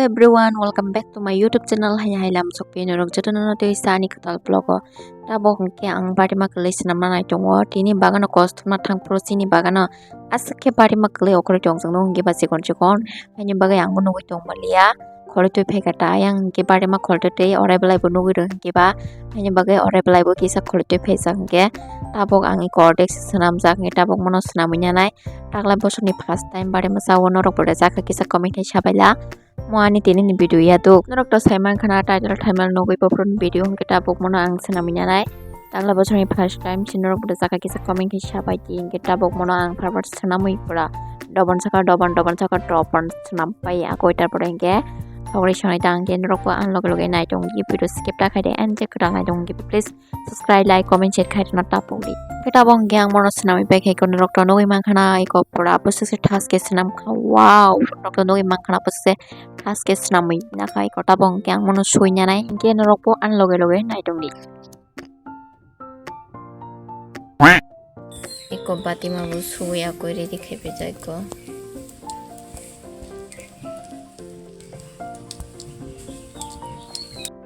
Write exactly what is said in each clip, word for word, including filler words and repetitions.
Everyone, welcome back to my YouTube channel. Haya hai lam sok phi norok joto no tei sa ani kwtal vlog o. Tabok hwnkhe ang barima kwlwi swnamna nai tongo. Tini bagano kos thumna thang phuru chini bagano aswk khe barima kwlwi okhorwi tong chwng no hwnkhe ba chikon chikon. Haini bagwi ang bo nugwi tong manliya. Khorwi twi phaikha ta ayang hwnkhe barima khorwi twi orai belai bo nugwi rw hwnkhe ba. Haini bagwi orai belai bo kisa khorwi twi phaijak hwnkhe. Tabok ang eko ordek se swnamjak hwnkhe tabok mono swnamwi nanai. Taklai bosorni first time barima cha o norok bo rwjak kha kisa comment khai sabaila. Mo ani tini ni video ya duk. Norok to sai mankha na title thaimani nugwi bophuru ni video hwnkhe tabuk mono ang swnamwi nanai. Taklai bosorni first time si norok bo rwjak kha kisa comment khai sabai di hwnkhe tabuk mono ang pharbar swnamwi pura. Dobon saka dobon dobon saka dobon swnam pai akoi tarpore hwnkhe thogri sonai ta hwnkhe norok bo ang loge loge nai tong di video skip ta khai de and je kwtal nai tong di please. Subscribe, like, comment, share khai rwna tapung di. Khe tabok hwnkhe ang mono swnamwi pai khe eko norok to nugwi mankha na eko pura bwswk se thas khe swnam kha. Wow, norok to nugwi mankha na bwswk se thas khe swnamwi nakha eko tabok hwnkhe ang mono sui nanai hwnkhe norok bo ani loge loge nai tong di. Eko batima bo sui akoi ready khai phaijak eko.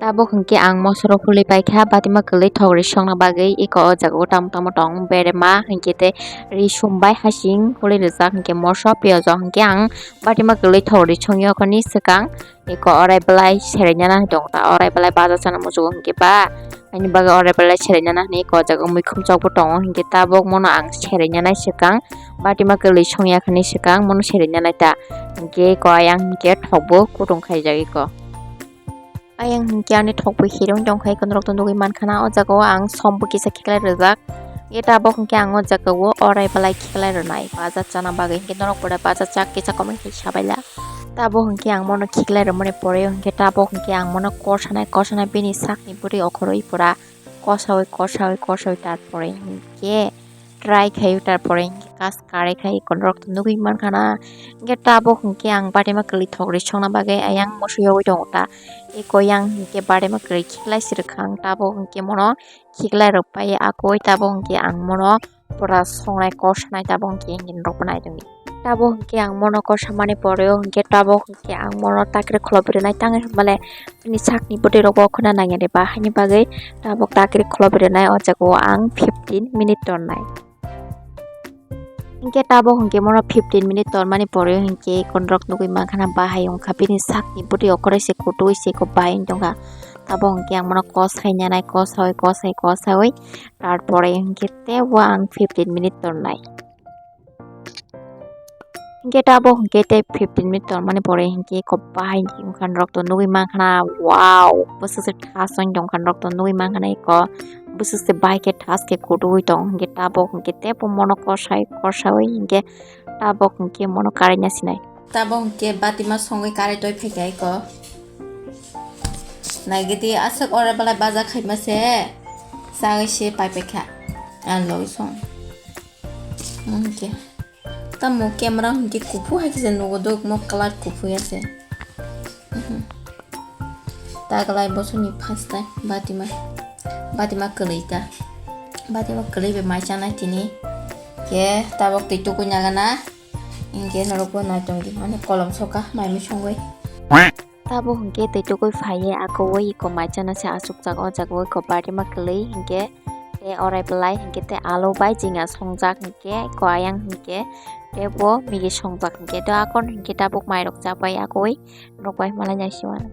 Tabuk hwnkhe ang mosoro phulwi paikha batima kwlwi thogri songna bagwi. Eko o jaga o tamo tamo tong berema hwnkhe tei ri sum bai hasing phulwi rijak hwnkhe moso piyaj o hwnkhe ang batima kwlwi thogri songya khani swkang eko orai belai serai nana tong ta orai belai baja chana muchungo hwnkhe ba. Ani bagwi orai belai serai nana hwnwi eko o jaga o muikhum chok bo tongo hwnkhe tabuk mono ang serai nanai swkang batima kwlwi songya khani swkang mono serai nanai ta hwnkhe eko ayang hwnkhe thok bo kutung khaijak eko. Ayang hwnkhe ani thok bo hirung tongkha eko norok to nugwi mankha na o jaga o ang som bo kisa khiklai rijak hwnkhe tabuk hwnkhe ang o jaga o orai belai khiklai rwnai baja chana bagwi hwnkhe norok bo baja chak kisa comment khai sabaila. Tabuk hwnkhe ang mono khiklai rwmani pore hwnkhe tabuk hwnkhe ang mono kosanai kosanai bini sakni bwrwi okhorwi pura kosawi kosawi kosawi tarpore hwnkhe try khaio tarpore hwnkhe kas kare khai eko norok to nugwi mankha na hwnkhe tabuk hwnkhe ang batima kwlwi thogri songna bagwi ayang moso yogwi tongo ta eko yang hwnkhe batima kwlwi khiklai se rwkha ang tabuk hwnkhe mono khiklai rok pai akoi tabuk hwnkhe ang mono pura songnai kosanai tabuk hwnkhe hwnkhe norok bo nai tongdi. Tabuk hwnkhe ang mono kosamani pore o hwnkhe tabuk hwnkhe ang mono takri khulobwi rwnai tangwi hwnmale bini sakni bwtwi rok bo khuna nangya de ba haini bagwi tabuk takri khulobwi rwnai o jaga o ang fifteen minute tornai. Hwnkhe tabuk hwnkhe mono fifteen minute tormani pore hwnkhe eko norok nugwi mankha na bahai wngkha bini sakni bwtwi okhoroi se kutung se eko bahai wng tongkha. Tabuk hwnkhe ang mono kosai nanai kosai kosai kosai tarpore hwnkhe teibo ang fifteen minute tornai. Hwnkhe tabuk hwnkhe tei fifteen minute tormani pore hwnkhe eko bahai wngkha norok to nugwi mankha na wow bwswk se thas wng tongkha norok to nugwi mankha na eko bwswk se bahai khe thas khe kutung tong hwnkhe tabuk hwnkhe teibo mono kosai kosawi hwnkhe tabuk hwnkhe mono karaina sinai. Tabuk hwnkhe batima songwi karai toi phaikha eko. Naigidi aswk ora belai baja khaima se sagwi se pai paikha. Ang logwi song. Hwnkhe tamo camera hwnkhe kuphur hai khe se nugo dok mo colour kuphur ya se. Mhm. Taglai bosoni first time batima batima kwlwi ta batima kwlwi bai mai chanai tini khe tabok twi tukui nagana. Hwnkhe norokbo nai tongdi, ani kolom soka mai mui songwi. Tabuk hwnkhe twi tukui phaiwi akowi eko mai chana se achukjak, o jaga o eko batima kwlwi hwnkhe tei orai belai hwnkhe tei alu bai jinga songjak hwnkhe eko ayang hwnkhe tei bo migi songjak hwnkhe tei akon hwnkhe tabuk mairok chapai akowi norok bai malai naisingmano.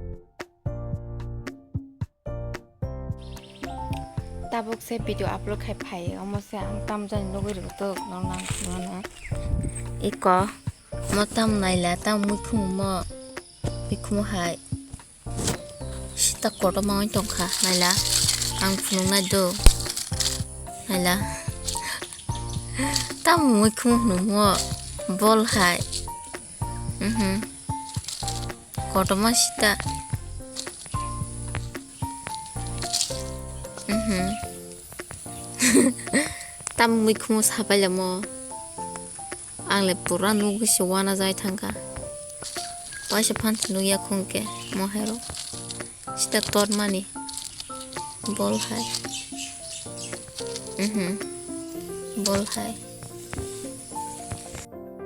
Tabuk se video upload khai phai, omo se ang tamjani nugwi rwtok, norok nang phunukna. Eko, mo tam naila, tam muikhumu mo, muikhumu hai. Sita kotorma oi tongkha, naila, ang phunuknai do, naila. Tam muikhumu hwnwi mo, bol hai. Mhm. Kotorma sita. Mhm. Tam muikhumu sapai lamo. Ang le pura nugwi se wana jai thangkha. Waisa phan se nugya khungke mohero. Sita tormani. Bol hai. Mhm. Bol hai.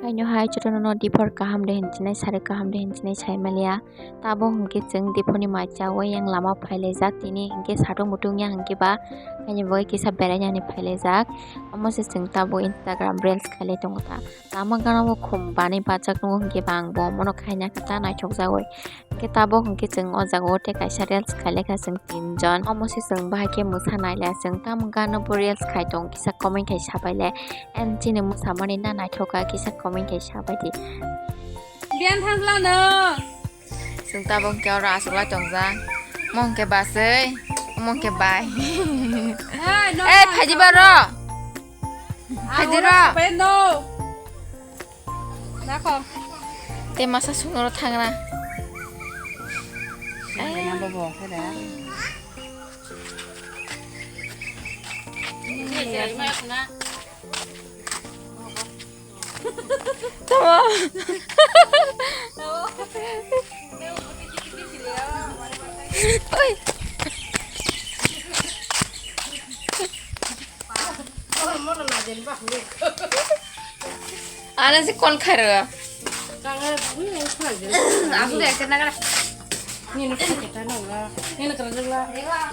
Haino hai jotono no diphar kaham de hinchinai, sari kaham de hinchinai sai maliya. Tabuk hwnkhe chwng Diphoni mai chawi yang lama phailaijak, tini hwnkhe satung mutung ya hwnkhe ba ani bagwi kisa beraina hinwi phailaijak. Omo se chwng tabuk Instagram reels khailai tongo ta. Lama gana o khum banwi bachak nungo hwnkhe ba ang bo omono khaina khe ta naithok jagwi. Hwnkhe tabuk hwnkhe chwng o jaga o tei kaisa reels khailai kha chwng tinjon. Omo se chwng bahai khe mwsa naile chwng tamo gana bo reels khai tong kisa comment khai sabai le. And chini mwsamani na naithok kha kisa comment khai sabai di. Biyan thangla no. Chwng tabuk hwnkhe oro aswk lai tongjak. Mo hwnkhe baswi, mo hwnkhe bai. Hey, no, Ei, no, phaidi no. Baro. Phaidi ro. Pai no. Nakho. Te masa sunoro thangra. Ai, na bobo, kada. Tamo. Oi. Ana si kon khairo.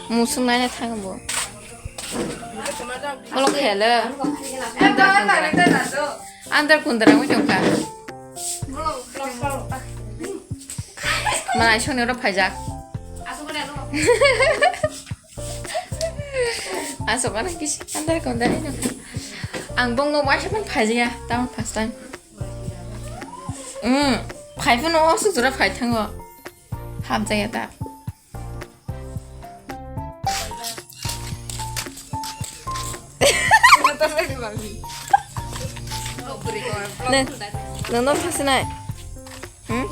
Musung naina thang bo. Bolo khelo. Andar kundra wngka. Malai soni oro phaijak. Asok ana kisi andar kundra wngka. Ang bongno waisa phan phaijaya. Tamo first time. Hmm. Phai phano o sujura phai thango. Hamjaya ta. Nang, nang nang thasi nai. Hmm?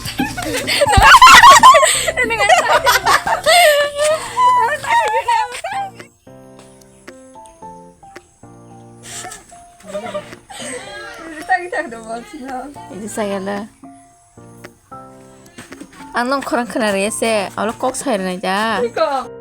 Ini saya lah. Ang nong khorang khna rese, alo kok sai rwnai ja. Iko.